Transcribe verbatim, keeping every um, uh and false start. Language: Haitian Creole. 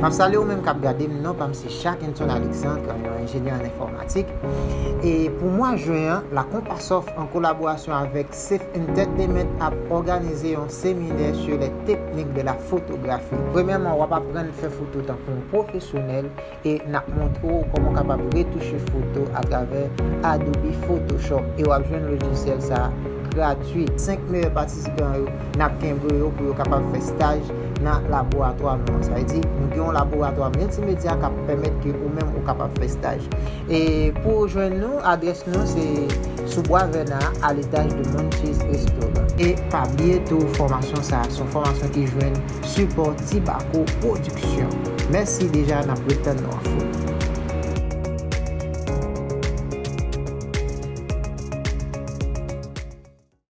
M ap salye ou menm k ap gade m, non pa m se Jacques Enson Alexandre, yon enjenyè an enfòmatik. E pou mwa jen an, La Compas Soft, an kolaborasyon avèk Safe Entertainment, ap òganize yon seminè sur les techniques de la photographie. Premyèman, w ap aprann fè foto tankou yon pwofesyonèl e n ap montre w kòman w kapab retouche foto atravè Adobe Photoshop. E w ap jwenn lojisyèl sa a gratui. Senk meyè patisipan yo, n ap kenbe yo pou yo kapab fè staj nan laboratwa nou an. Sa vle di, nou gen yon laboratwa miltimedya k ap pèmèt ke ou menm ou kapab fè staj. E pou w jwenn nou, adrès nou se sou Bwa Vèna a, a letaj de Munchies Restaurant. E pa bliye tou, fòmasyon sa a se yon fòmasyon ki jwenn sipò Tibako Production. Mèsi deja, n ap ret tann nou an foli.